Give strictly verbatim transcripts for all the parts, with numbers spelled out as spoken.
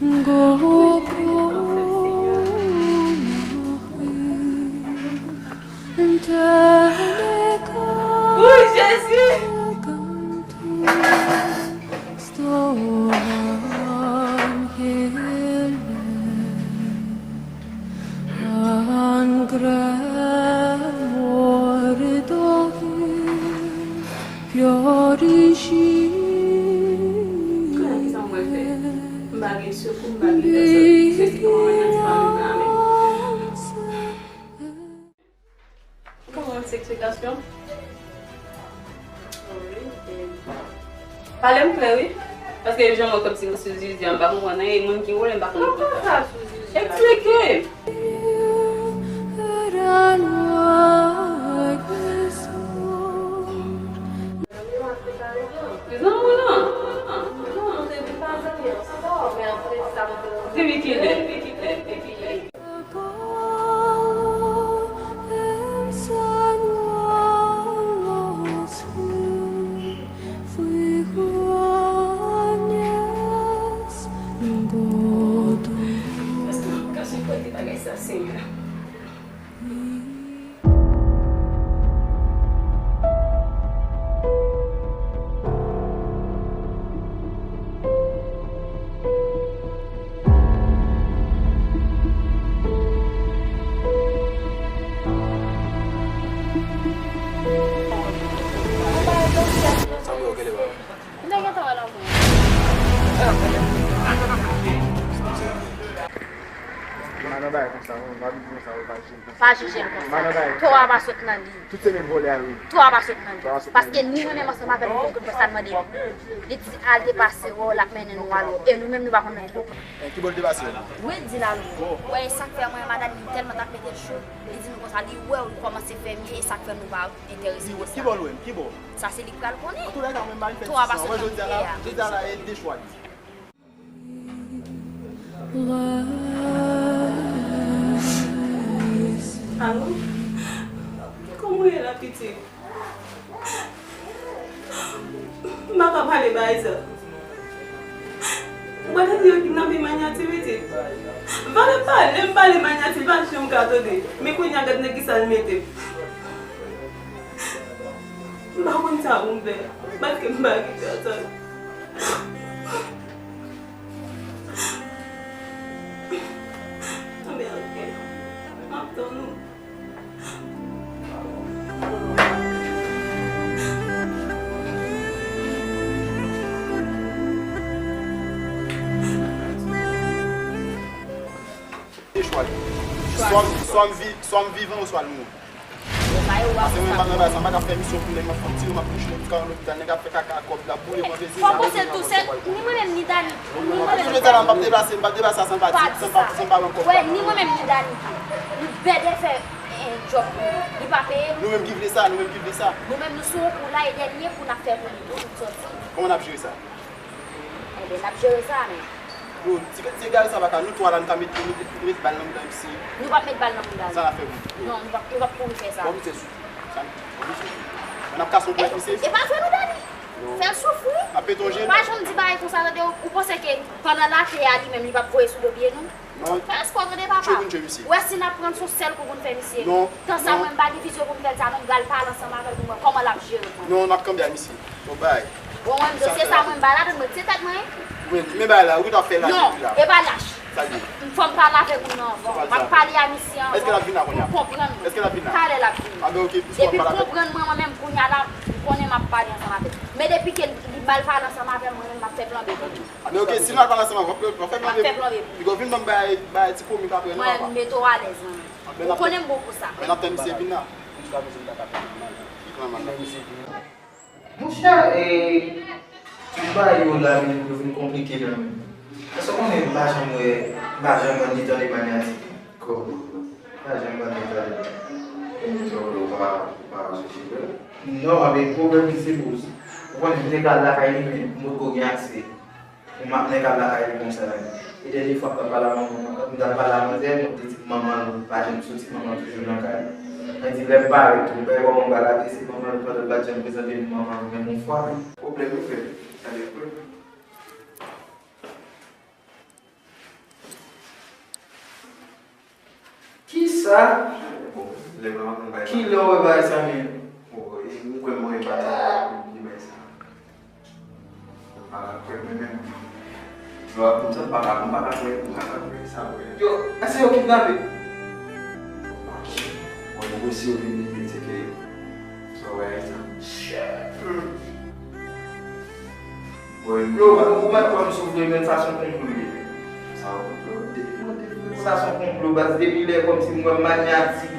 Wi, Jezi! Konnen ki sa mwen fè? M pa gen sekou, m pa gen pèsòn. Se si kòman mwen santi pa menm la menm. Kòman se eksplikasyon? Pale m klè wi. Paske jan mwen kòmsi m sou zizi a, m pa konprann anyen, e moun ki wole m pa konn. Kòman sa sou zizi a? Eksplike. Zanmi w lan. Non, se di pa zanmi an, se pa w, men apre sa m te. Depi kilè? Depi kilè? Depi kilè? Èske m ap kache kote bagay sa, Senyè? Sa mwen yo gade ba. M te gentan wè lanmou. Pa nan bagay konsa, non. Pa vin konsa, pa jije m konsa. Pa jije m konsa. Pa nan bagay konsa. Twa pa sot nan li. Tout se menm vòlè a, wi. Twa pa sot nan li. Twa pa sot nan li. Paske ni mwen menm ansanm avè l, nou konn fè sa l mande nou. Li di al depase w, l ap mennen nou al wè w. E nou menm, nou pa konn nan ki bò. Eh, ki bò l depase w? Wi, di l al wè w. Wè, e sa k fè mwen, madanm li tèlman t ap mete l cho, li di nou konsa, li wè w, li kòmanse fè mye, e sa k fè nou pa enterese nan sa. Ki bò l wè m? Ki bò? Sa se li k pral konnen. Antouka, mwen pa vin fè ti san. Mwen jodi a la, jodi a la, e de chwa li. Alo? Kòman w ye la, pitit? M pa ka pale bagay sa. Ou pa tande yo kidnape Magnati, pitit? Valè pale, m pale Magnati, l pa janm ka tande. Men kounye a, gad nan kisa l mete m. M pa konn sa pou m fè, paske m pa gen pèsòn. Anben, oke. M ap tann ou. E chwa li. Chwa. Swa m, swa m vi-, swa m vivan ou swa l mouri. Paske mwen, m pa nan bagay sa, m pa ka fè misyon pou nèg, m ap fè yon ti ro, m ap touche nèg, m ka nan lopital, nèg ap fè kaka, kòb la boule, mwen bezwen sa. Fò w panse l tou, se ni mwen menm, ni Dani, ni mwen menm, ni Dani. Jodi a la, m p ap deplase, m p ap deplase a san l pa di, san l pa, san l pa ban m kòb la. Wè, ni mwen menm, ni Dani. Nou bèdè fè, eh, djòb pou li. Li pa peye nou. Nou menm ki vle sa, nou menm ki vle sa. Nou menm, nou sou yon kou la, e dènye kou n ap fè pou li tou, tout sòti. Kòman n ap jere sa? Enben, n ap jere sa, men. Yo, ti, ti egare sa pa ka, nou twa la, nou ka met, met, met bal nan mouda misye. Nou p ap met bal nan mouda li. Sa n ap fè pou misye? Non, nou p ap, nou p ap kouri fè sa. Bon, misye sou. Sa, bon, misye sou. N ap kase yon pwèt misye. E pa jwe nou, Dani. Non. Fè l soufri. N ap pete yon je l. Pa janm di bagay konsa, tande, ou, ou panse ke pandan l atè a, li menm, li p ap voye sou do pye nou? Non. Fè espò tande, papa. Jwe pou n jwe misye. Ou wè si n ap pran l, se yon sèl kou pou n fè misye. Non. Tan sa, mwen, m pa gen vizyon pou m fè l sa, non, m pral pale ansanm avè l pou m wè kòman l ap jere kò l. Non, n ap kanpe a misye. Bon, bay. Bon, mwen, m dosye sa, mwen, m ba ladann, mwen, ti tèt mwen. Wi, men bay la, ou ta fè la, non, epi la. E pa lach. Sa l ye? Fò m pale avèk ou nan avan. M ap pale a misye anvan. Èske l ap vin la kounye a? Pou konprann mwen. Èske l ap vin la? Talè l ap vin. A, ben, oke, plis w ap pale avèk mwen. Depi l konprann mwen, mwen menm, kounye a la, m konnen m ap pale ansanm avè l. Men depi ke li mal pale ansanm avè m, mwen menm, m ap fè plan B pou li. A, men oke, si l mal pale ansanm avè w, w ap fè plan B pou li. M ap fè plan B pou li. Piga w vin ban m bay, bay ti komik apre, non, papa. Mwen, m mete w alèz, mwen menm. Ou konnen m bon pou sa. Men n ap tann misye vin la. Antouka, mesye, m ta ka fè mal. Li pran mal la. Monchè, e, tout bagay yo la, yo vin konplike la menm. Èske w konnen m pa janm wè, m pa janm wè ni tande Magnati ankò. M pa janm wè ni tande. E, sa w vle, ou pa, ou pa chèche wè l? Non, men pwoblèm li se poz. Ou konnen m te ka al lakay li, men m potko gen aksè. Mwen ap nèg al lakay li konsa. E dènye fwa m t ap pale a manman, m t ap pale a manzè, mwen te di manman l pa janm soti, manman l toujou nan kay. Mwen di lè m parèt tou, m pa wè kòman m pral adrese manman l pandan l pa t janm prezante m manman l menm yon fwa. Pwoblèm yo fè. Gade pwoblèm. Sa? Lè m ap konn bagay sa. Kilè w wè bagay sa menm? Bon, e, m kwè mwen pa ta bliye bagay sa. M pa ka kwè mwen menm. Lè w ap konn sa, m pa ka, m pa ka kwè, m pa ka kwè sa vre. Yo, èske yo kidnape? Bon, negosye yo vin vin vin seke yo. Sa w wè sa? Shit. Yo, ou mèt kwè m sou vre, men sa se yon konplo li ye. Sa yon konplo? Depi mwen te vle sa se yon konplo, baz, depi lè kòmsi m wè m manyatik,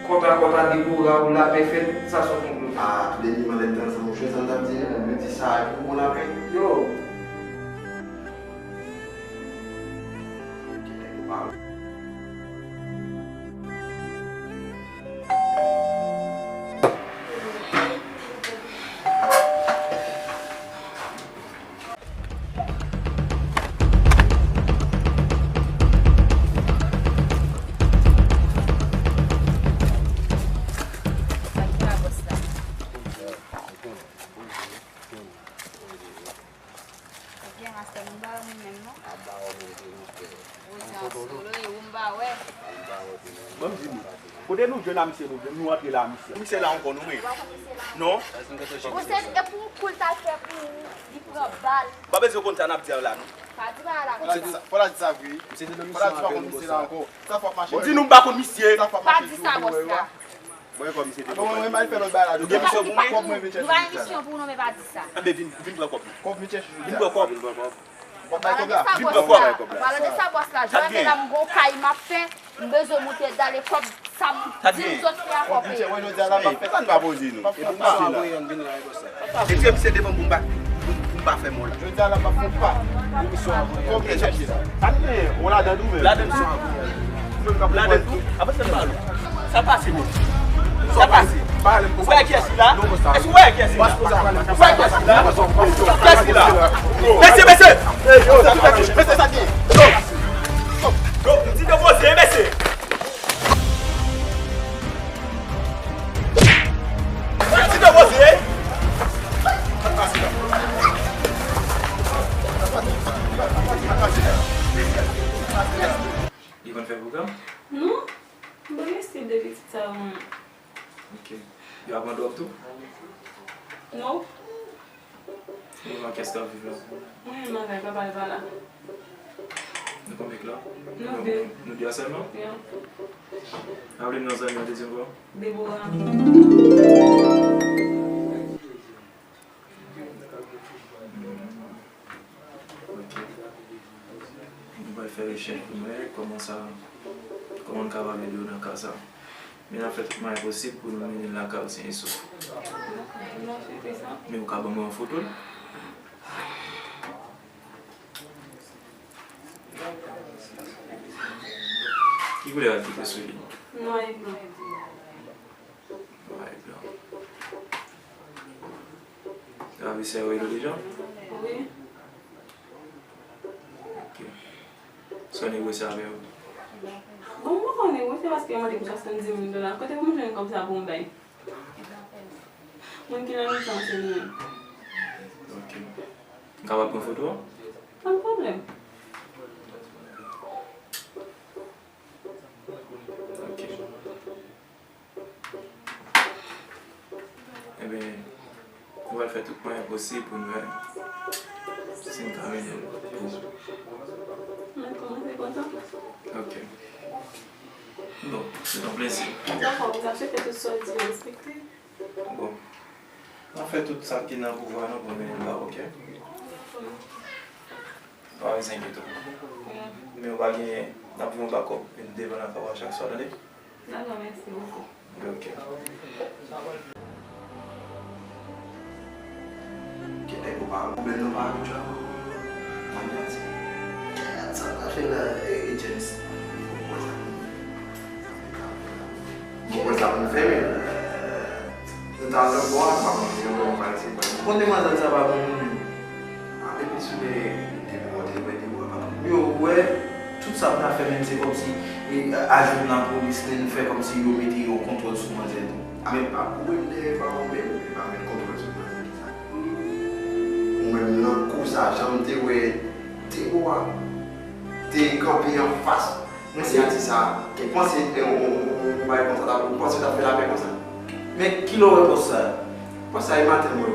kòt a kòt a Debora, ou lapè fèt, sa se yon konplo. Ah, tout dènye mwen lè m te ansanm ou, chè, sa m t ap di, nou di sa, e pou bon lapè. Yo. Ebyen, mastè, m ba w menm non. Ap ba w menm tou, mastè. Ou se an solo, e ou m ba wè. Ban m di nou. Kote nou jwenn a misye, nou, nou antre la a misye? Misye la ankò, nou, wi. Ou pa konn misye la? Non. Ou se, e pou kou l t al fè pou ou, li pran bal. Pa bezwen konn sa n ap di a la, non. Pa di bagay la konsa. Fò l a di sa vre. Fò l a di pa konn misye la ankò. Sa fò ap mache. Ou di nou m pa konn misye. Pa di sa, bòs la. Bon, e kòb misye te. Bon, mwen, mwen, mwen, fè lòt bagay la. Ou gen misyon pou mwen? Kòb mwen vin chèche. Nou pa gen misyon pou ou non, men pa di sa. Anben, vin, vin pran kòb. Kòb vin chèche. Vin pran kòb. Bon, bay kòb la. Vin pran kòb. Pale de sa, bòs la. Jan m te la, m gon kay m ap fè. M bezwen moute dale kòb sa m di m sot fè a fò peye. Kòb vin chèche. Wè, jodi a la, m ap fè sa. Pa poze nou. E pou misye la. Etye misye devan m pou m pa, pou m pa fè mò la. Jodi a la, m ap fè pa. Pou misyon an. Kòb vin chèche la. Sa k genyen? Ou ladan tou menm? Ladan misyon an. Ou menm k ap reponn tou. Avanse m pale. Sa pase, men. Sa pase. Ou wè kiyès ki la? Èske ou wè kiyès ki la? Ou wè kiyès ki la? Mesye, mesye! Mesye, sa ki ye? Yo, m di depoze, mesye! M di depoze! Li konn fè pwogram? Non. M pa gen stil de pitit sa yo, mwen. Ok. Yo ap pran dwòg tou? Non. Ou nan kiyès k ap viv la? Mwen menm nan kay papa l pa la. Nou konbyen k la? Nou de. Nou de a sèlman? Ya. Raple m non zanmi an dezyèm fwa? Debora. Ok. Nou pral fè rechèch pou nou wè kòman sa, kòman n kapab ede w nan ka sa. Men n ap fè tout mwayen posib pou nou mennen l lakay ou sen e sof. Men ou ka ban mwen yon foto l? Ki koulè rad ki te sou li? Nwa e blan. Nwa e blan. Travesè yo rele w deja? Wi. Ok. Sa w negosye avè yo? Bon, m poko negosye paske yo mande m swasanndis mil dola. Kote pou m jwenn kòb sa pou m bay? Moun ki nan mitan se li menm. Ok. M kapab pran foto a? Pa gen pwoblèm. Ok. Ebyen, nou pral fè tout mwayen posib pou nou wè si n ka mennen l pou ou. Mwen kòmanse kontan. Ok. Bon, se yon plezi. Dakò, m ta swete tout sa w di yo respekte. Bon. N ap fè tout sa ki nan pouvwa nou pou n mennen l ba ou, ok? Pa bezwen enkyete w. Men ou pa genyen, n ap voye yon bakòp vin devan lakay ou a chak swa, tande? Dakò, mèsi bokou. Ok. Kèt, nèg ou pa pwoblèm nan pa abitye a. Mwen di, kèt, sa pa fè la, e, e, James. Ou wè sa. Bon, mwen sa pou m fè, men. Nou ta nan bò a, pa konn si yon bò pral se bò. Konn demwazèl sa pa bon moun menm. A, depi sou men Debora, te wè Debora pa bon. Yo, ou wè, tout sa m ta fè menm, se kòmsi, e, ajoute lapolis, men nou fè kòmsi yo mete yon kontwòl sou manzè tou. A, men pa kouri m dèyè pa ou menm, e pa met kontwòl sou manzè ki sa. Ou menm nan kou sa, jan m te wè Debora te kanpe anfas manzè a di sa. Ou panse, e, ou, ou, ou, ou bay konsa, ou panse w t ap fè lapè konsa? Men kilè w wè pòs sa? Pòs sa e maten m wè.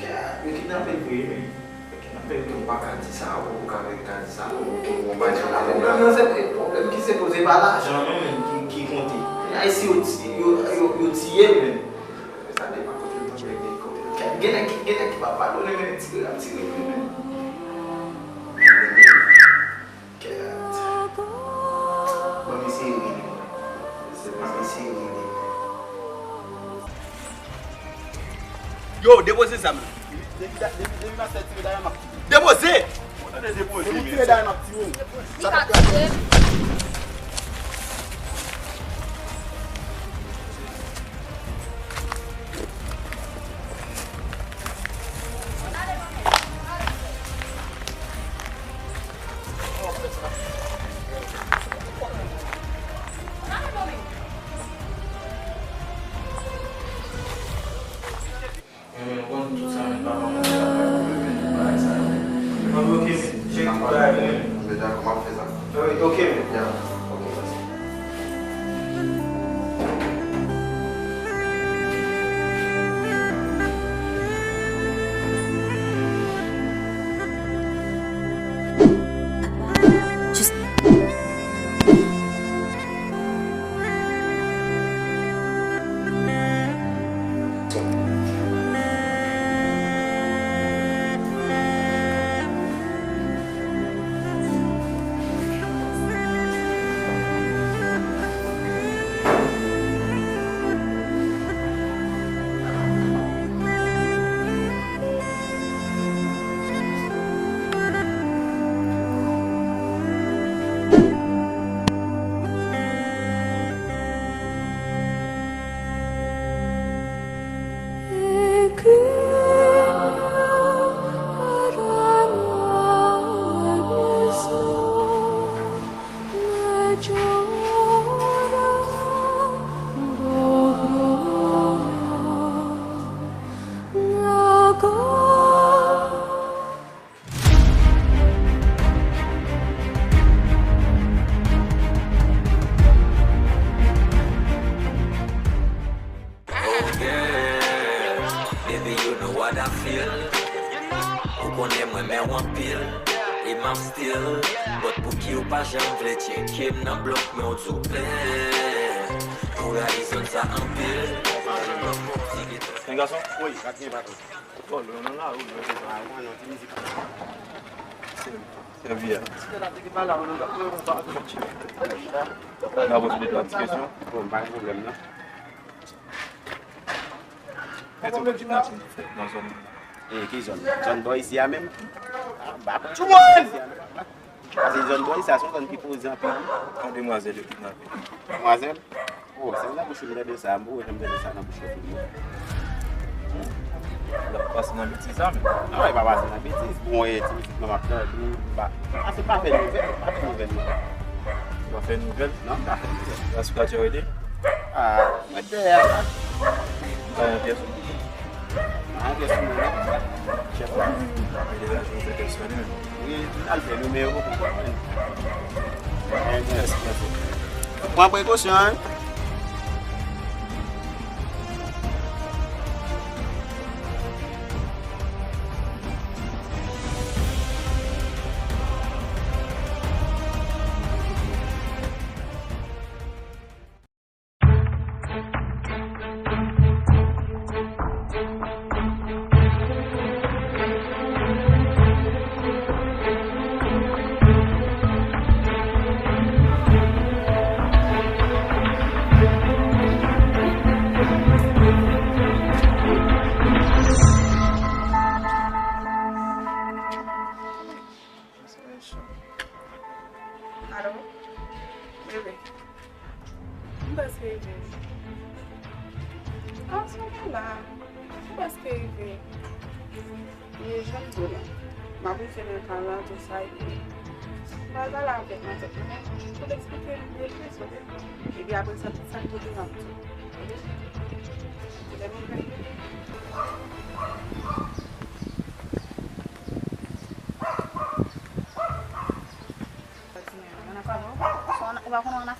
Kè, yo kidnape l vre, men. Yo kidnape l, ou pa ka di sa, ou pa ka, ka di sa, non, ou, ou, ou bay konsa. Pwoblèm nan, se, pwoblèm ki se poze pa lajan, non, men, ki, ki konte. Ayisyen yo ti-, yo, yo, yo tiye l, men. Sa depann kote l tonbe, men kote l. Gen nèg ki, gen nèg ki pa padone, men tire l ap tire vre, men. Kèt. Ban m eseye rele. Ban m eseye rele. Yo, depoze zam nan. Depi, depi, depi mastè tire dayè m ap tire. Depoze! Ou tande depoze, depi w tire dayè m ap tire w. Li ka tire m. Men, men, ou konn tout sa, men, papa mwen te ap bay pwoblèm, men, tout bagay sa yo, men. Mwen, ok, men, jere tout bagay, men. Men, dakò, m ap fè sa. Wi, ok, men. Ya. Ok, mèsi. Oh girl, baby, you know what I feel. Ou konnen mwen renmen w anpil, e m ap still. But pouki w pa janm vle tcheke m nan blòk, men w tou plen. Ou rayi zòn sa anpil. Wi, pa t gen patwon. Vòlè nan lari, wi. Ah, ou konnen yon ti mizik. Sèvi a. N a poze de twa ti kesyon. Bon, pa gen pwoblèm, non. Mèt yo kidnape nan zòn nan. E, ki zòn? Zòn bò isi a menm? Ah, ba, ba, isi a menm. Paske zòn bò isi a se yon zòn ki poze anpil, wi. Yon demwazèl yo kidnape. Demwazèl? Oh, se nan bouch ou m tande sa, m poko janm tande sa nan bouch yon moun. L ap pase nan betiz la menm. Non, e pa pase nan betiz. Bon, e, ti mizik mwen m ap tande, ba. Ah, se pa fè nouvèl, pa fè nouvèl, non. Ou pa fè nouvèl? Non, m pa fè nouvèl. Paske w te rete? Ah, mwen te dèyè la. Ou pa yon pyès ou? An, kèsyon nan. Chèf la. Mete la, je vous fais questionner. Wi, al fè nou, men yo poko konprann. Mèsi, mèsi. Pran prekosyon, wi. Alo? Bebe. M prèske rive. Ah, se pa la. M prèske rive. E jan m di w la. M ap rive nan kay la, tou sa, epi m pral pale avèk manzè mwen pou l eksplike m de plis, oke? Epi apre sa, tout sa k pote m ap di w, oke? Lè m rive. Ou pa konnen w nan